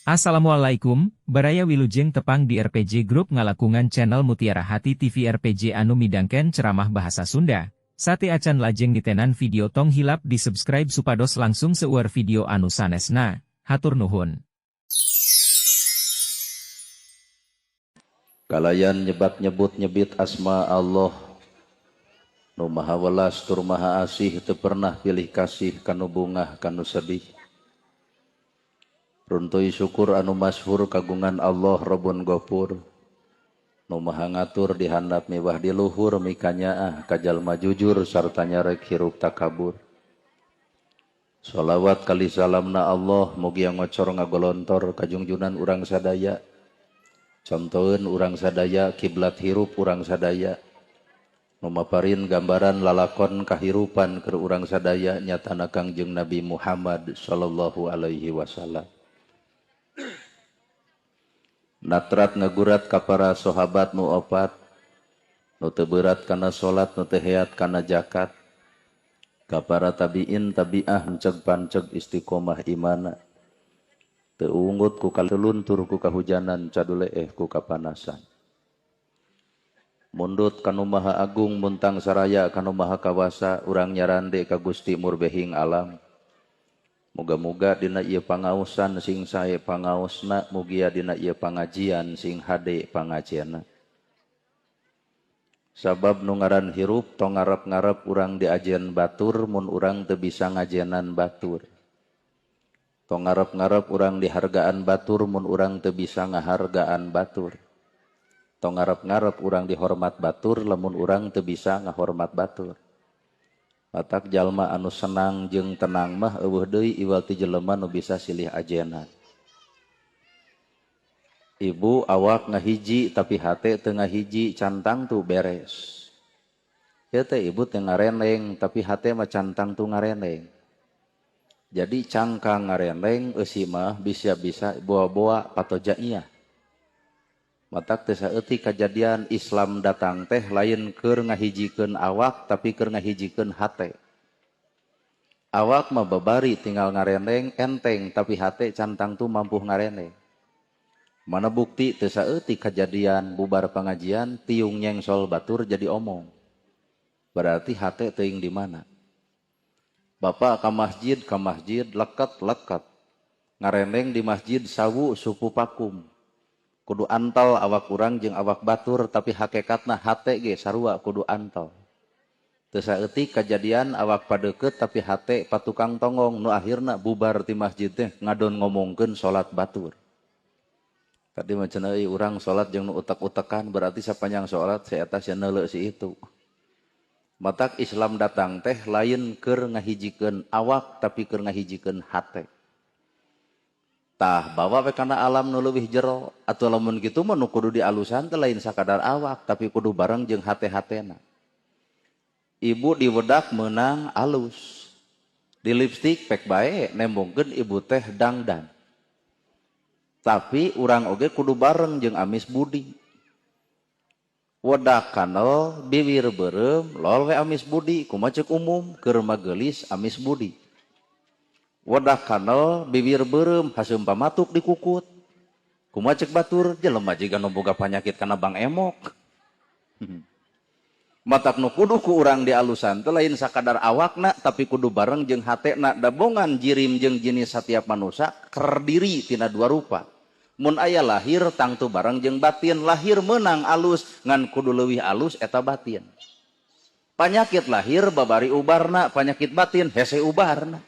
Assalamualaikum, Baraya, wilujeng tepang di RPG Group ngalangkungan channel Mutiara Hati TV RPG anu midangkeun ceramah bahasa Sunda. Sateuacan lajeng nitenan video, tong hilap di subscribe supados langkung seueur video anu sanesna. Hatur nuhun. Kalayan nyebat nyebut nyebit asma Allah nu maha welas tur maha asih, teu pernah pilih kasih kanu bungah kanu sedih. Runtuy syukur anu masyhur kagungan Allah Robun Gofur, nu maha ngatur di handap miwah di luhur, mikanyaah ka jalma jujur sarta nyarek hirup takabur. Sholawat kali salamna Allah mugia ngocor ngagolontor kajungjunan urang sadaya, contoheun urang sadaya, kiblat hirup urang sadaya, nu maparin gambaran lalakon kahirupan keur urang sadaya, nyatana Kangjeng Nabi Muhammad sallallahu alaihi wasallam. Natrat ngagurat ka para sahabat nu opat, nu teu berat kana salat, nu teu heat kana zakat, ka para tabiin tabiah, panceg panceg istiqomah imana, teu ungut ku kaluntur ku kahujanan, caduleeh ku kapanasan. Mundut kanu maha agung, muntang saraya kanu maha kawasa, urang nyarande ka Gusti murbehing alam. Moga-moga dina ieu pangaosan sing sae pangaosna, mugia dina ieu pangajian sing hade pangajianna. Sabab nu ngaran hirup, tong ngarep-ngarep urang diajen batur mun urang teu bisa ngajenan batur. Tong ngarep-ngarep urang dihargaan batur mun urang teu bisa ngahargaan batur. Tong ngarep-ngarep urang dihormat batur lamun urang teu bisa ngahormat batur. Matak jalma anu senang jeung tenang mah euweuh deui iwal ti jelema nu bisa silih ajenan. Ibu, awak ngahiji tapi hate teu ngahiji, can tangtu beres. Ya teh, ibu teh ngareneng tapi hate mah can tangtu ngareneng. Jadi cangkang ngareneng, eusi mah bisa-bisa boa-boa patojaiyah. Matak teu saeutik kajadian Islam datang teh lain keur ngahijikeun awak, tapi keur ngahijikeun hate. Awak mah babari tinggal ngareneng enteng, tapi hate can tangtu mampu ngareneng. Mana bukti, teu saeutik kajadian bubar pengajian tiung nyengsol batur jadi omong. Berarti hate teuing di mana? Bapak ka masjid leket leket. Ngareneng di masjid sawu suku pakum. Kudu antal awak urang jeung awak batur, tapi hakikatna hate ge sarua kudu antal. Teu saeutik kajadian awak padeukeut tapi hate patukang tonggong, nu akhirna bubar ti masjid teh ngadon ngomongkeun salat batur. Tadi mah cenah euy, urang salat jeung nu utek-utekan, berarti sapanjang salat si eta sia neuleu si itu. Matak Islam datang teh lain keur ngahijikeun awak, tapi keur ngahijikeun hate. Tah, bawa we kana alam nu leuwih jero atuh. Lamun kitu mah nu kudu dialusan teh lain sakadar awak, tapi kudu bareng jeung hate-hatena. Ibu diwedak meunang alus. Di lipstik pek bae nembongkeun ibu teh dangdan. Tapi urang oge kudu bareng jeung amis budi. Wedak kanel, bibir beureum, lol we amis budi, kumaha ceuk umum, keur mageulis amis budi. Wedak kanel, bibir beureum, haseum pamatuk dikukut. Kumaha ceuk batur, jelema jiga nu boga panyakit kana bang emok. Matak nu kudu ku urang dialusan teh lain sakadar awakna, tapi kudu bareng jeung hatena. Dabongan jirim jeung jenis setiap manusia terdiri tina dua rupa. Mun aya lahir tangtu bareng jeung batin. Lahir menang alus, ngan kudu leuwih alus eta batin. Panyakit lahir babari ubarna, penyakit batin hese ubarna.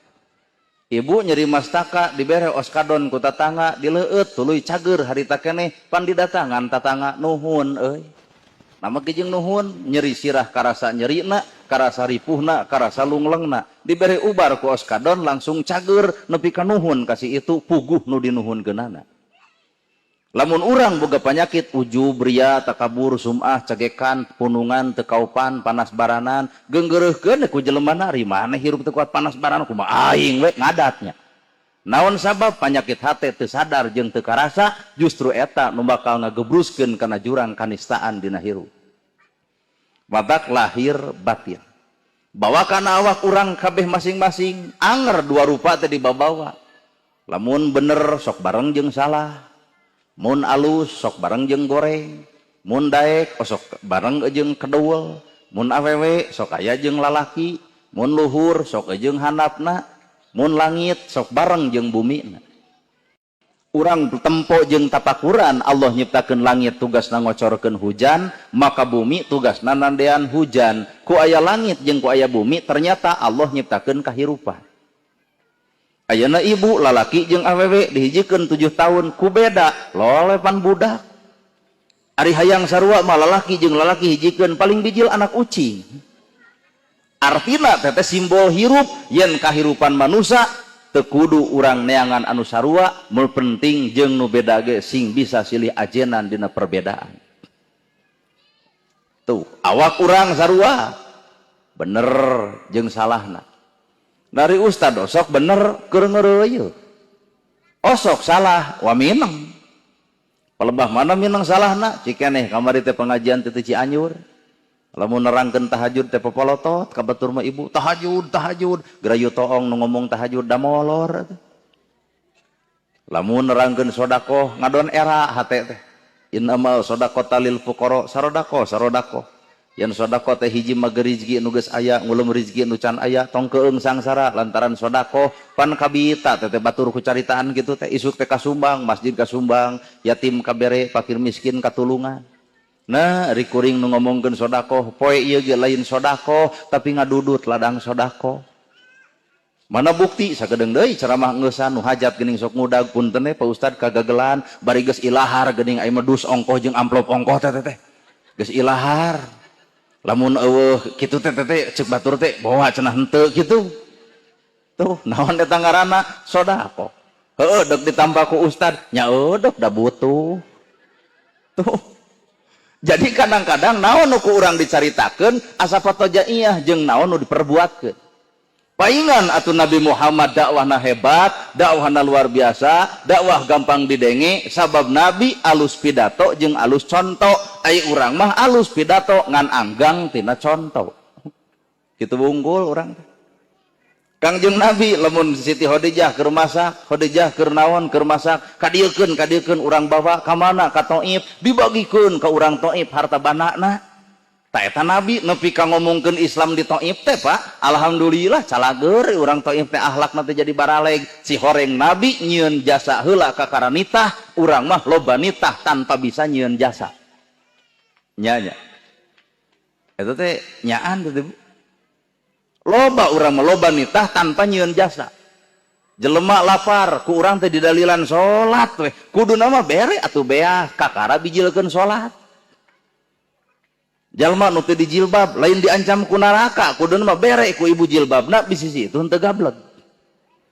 Ibu nyeri mastaka, dibere oskadon ku tatangga, dileueut tuluy cager harita keneh. Pan didatangan tatangga, "Nuhun euy." Nama kijing nuhun, nyeri sirah karasa nyerina, karasa ripuhna, karasa lunglengna. Dibere ubar ku oskadon langsung cager, nepi ka nuhun kasih itu, puguh nu dinuhunkeunana. Lamun urang boga penyakit ujub, ria, takabur, sum'ah, cagekan, punungan, teu kaupan, panas baranan, geunggeureuhkeun ku jelema, "Ari maneh hirup teu kuat panas baranan, kumaha aing we ngadatnya." Naon sabab? Penyakit hate teu sadar jeung teu karasa, justru eta nu bakal ngagebruskeun kana jurang kanistaan dina hirup. Matak lahir batin. Bawa kana awak urang kabeh masing-masing, anger dua rupa teh dibabawa. Lamun bener sok bareng jeung salah, mun alus sok bareng jeung goreng, mun daek sok bareng jeung kedul, mun awewe sok aya jeung lalaki, mun luhur sok jeung handapna, mun langit sok bareng jeung bumi. Urang tempo jeung tapakuran Allah nyiptakeun langit tugasna ngocorkeun hujan, maka bumi tugasna nandean hujan. Ku aya langit jeung ku aya bumi ternyata Allah nyiptakeun kahirupan. Ayeuna ibu lalaki jeung awewe dihijikeun 7 tahun ku beda lolepan budak. Ari hayang sarua mah lalaki jeung lalaki hijikeun paling bijil anak ucing. Artina teh simbol hirup yen kahirupan manusia teu kudu urang neangan anu sarua, mul penting jeung nu beda ge sing bisa silih ajenan dina perbedaan. Tuh, awak urang sarua bener jeung salahna. Dari ustad osok bener keur ngeureuyeuh. Osok salah wa mineng. Palebah mana mineng salahna? Cikeneh kamari teh pengajian teh Cianjur. Lamun nerangkeun tahajud teh popolotot ka batur mah ibu tahajud tahajud gerayu toong nu ngomong tahajud da molor. Lamun nerangkeun sedekah ngadon era hate teh. Innamal shadaqata lil fuqara sarodaqoh sarodaqoh. Yen sedekah teh hiji mah rezeki nu geus aya ngulum rezeki nu can aya tong keung sangsara lantaran sedekah pan kabita teh batur ku caritaan kitu teh isuk teh kasumbang masjid kasumbang yatim kabere fakir miskin katulungan. Nah rikuring nu ngomongkeun sedekah poe ieu ge lain sedekah tapi ngadudut ladang sedekah. Mana bukti sakedeung deui ceramah ngeusan nu hajat geuning sok ngudag punten Pak Ustad kagagelan bari geus ilahar geuning aya mah dus ongkoh jeung amplop ongkoh teh teh geus ilahar. Lamun eueuh kitu teh teh ceuk batur teh bawa cenah henteu kitu. Tuh naon eta ngaranna sedekah. Heueuh deuk ditambah ku ustad nya eudeuh da butuh. Tuh. Jadi kadang-kadang naon nu ku urang dicaritakeun asa fatojaiyah jeung naon nu diperbuatkeun. Paingan atuh Nabi Muhammad dakwahna hebat, dakwahna luar biasa, dakwah gampang didenge sabab Nabi alus pidato jeung alus conto. Ai urang mah alus pidato ngan anggang tina conto. Kitu wungkul urang teh. Kangjeng Nabi lamun Siti Khadijah keur masak, Khadijah keur naon keur masak, kadiekeun kadiekeun urang bawa ka mana ka Taif, dibagikeun ka urang Taif harta bandana. Ta eta Nabi nepi ka ngomongkeun Islam di Taif teh Pak, alhamdulillah calageur urang Taif teh akhlakna teh jadi baraleg. Si horeng Nabi nyieun jasa heula ka karanitah, urang mah loba nitah tanpa bisa nyieun jasa. Nya nya. Eta teh nyaan teh Bu. Loba urang mah loba nitah tanpa nyieun jasa. Jelema lapar ku urang teh didalilan salat we. Kuduna mah bere atuh beah kakara bijilkeun salat. Jalma nu teu dijilbab lain diancam ku neraka, kuduna mah bere ku ibu jilbabna bisisi itu henteu gableg.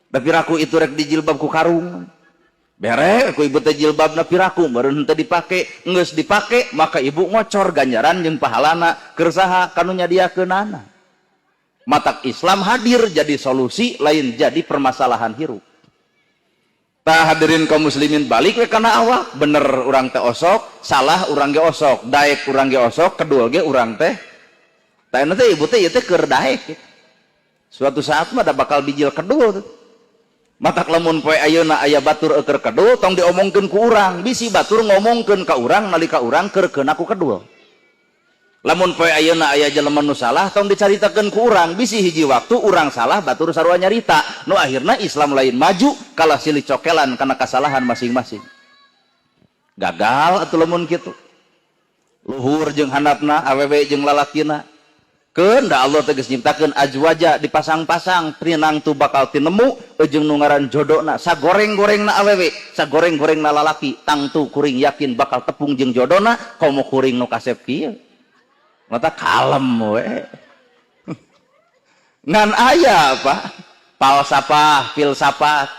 Da piraku itu rek dijilbab ku karung. Bere ku ibu teh jilbabna piraku meureun henteu dipake, geus dipake maka ibu ngocor ganjaran jeung pahalana keur saha kanu nyadiakeunana. Matak Islam hadir jadi solusi lain jadi permasalahan hirup. Tah hadirin kaum muslimin balik we kana awak, bener urang teh osok, salah urang ge osok, daek urang ge osok, kedua ge urang teh. Tah teh ibu teh ieu teh keur daek. Suatu saat mah da bakal bijil kedul. Matak lamun poe ayeuna aya batur eueur kedul tong diomongkeun ku urang, bisi batur ngomongkeun ka urang nalika urang keur keuna ku kedul. Lamun poe ayeuna aya jelema nu salah tong dicaritakeun ku urang, bisi hiji waktu urang salah batur sarua nyarita. Nu akhirna Islam lain maju kalah silih cokelan kana kasalahan masing-masing. Gagal atuh lamun kitu. Luhur jeung handapna, awewe jeung lalakina. Keun da Allah teh geus nyiptakeun azwaja dipasang-pasang trinang tu bakal tinemu jeung nu ngaran jodona sagoreng-gorengna awewe, sagoreng-gorengna lalaki, tangtu kuring yakin bakal tepung jeung jodona komo kuring nu kasep kieu. Mata kalem we. Ngan aya apa? Falsafah, filsafat.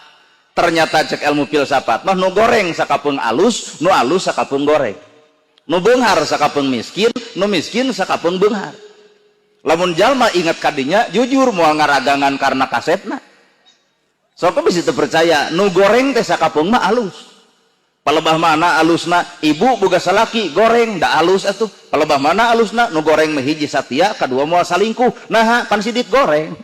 Ternyata cek ilmu filsafat mah nu goreng sakapeung alus, nu alus sakapeung goreng. Nu beunghar sakapeung miskin, nu miskin sakapeung beunghar. Lamun jalma ingat kadinya jujur moal ngaragangan karena kasepna. Sok bisa teu percaya, nu goreng teh sakapeung mah alus. Palebah mana alusna ibu boga salaki goreng da alus atuh. Palebah mana alusna nu goreng mah hiji satia, kadua moal salingkuh. Naha pan sidit goreng.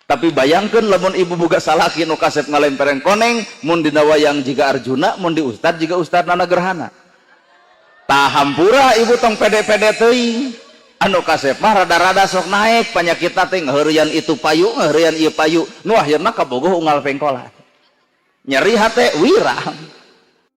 Tapi bayangkan lamun ibu boga salaki nu kasep ngalempereng koneng, mun dina wayang jiga Arjuna, mun di ustad jiga Ustad Nana Gerhana. Tah, hampura, ibu tong pede-pede teuing. Anu kasep mah rada-rada sok naek penyakit teh, ngaheureuyan itu payu, ngaheureuyan ieu payu, nu akhirna kabogoh unggal pengkolan, nyeri hate, wirang.